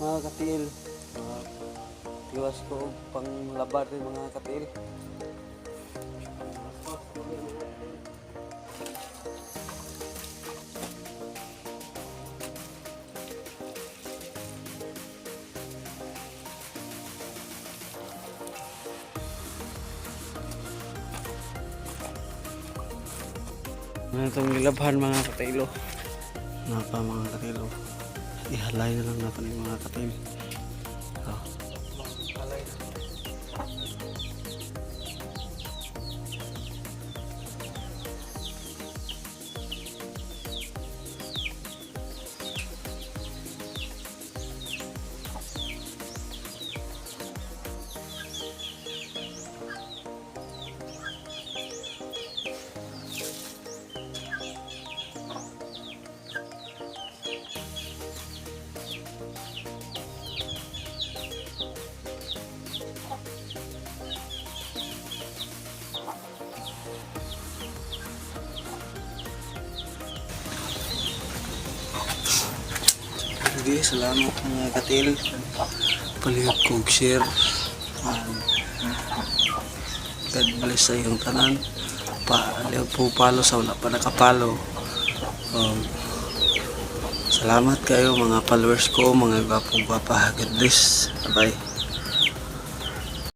Mga katiil. Tiwas ko og panglaba rin, mga katiil. Ano itong nilabhan, mga katilo? Napa, mga katilo. Ihalay na lang natin yung mga katil. Oh. Sige, salamat, mga katil. Palihog kog share. God bless sa iyong tanan. Palihog po follow sa wala pa naka-follow. Salamat kayo, mga followers ko, mga gwapong gwapa. God bless. Bye-bye.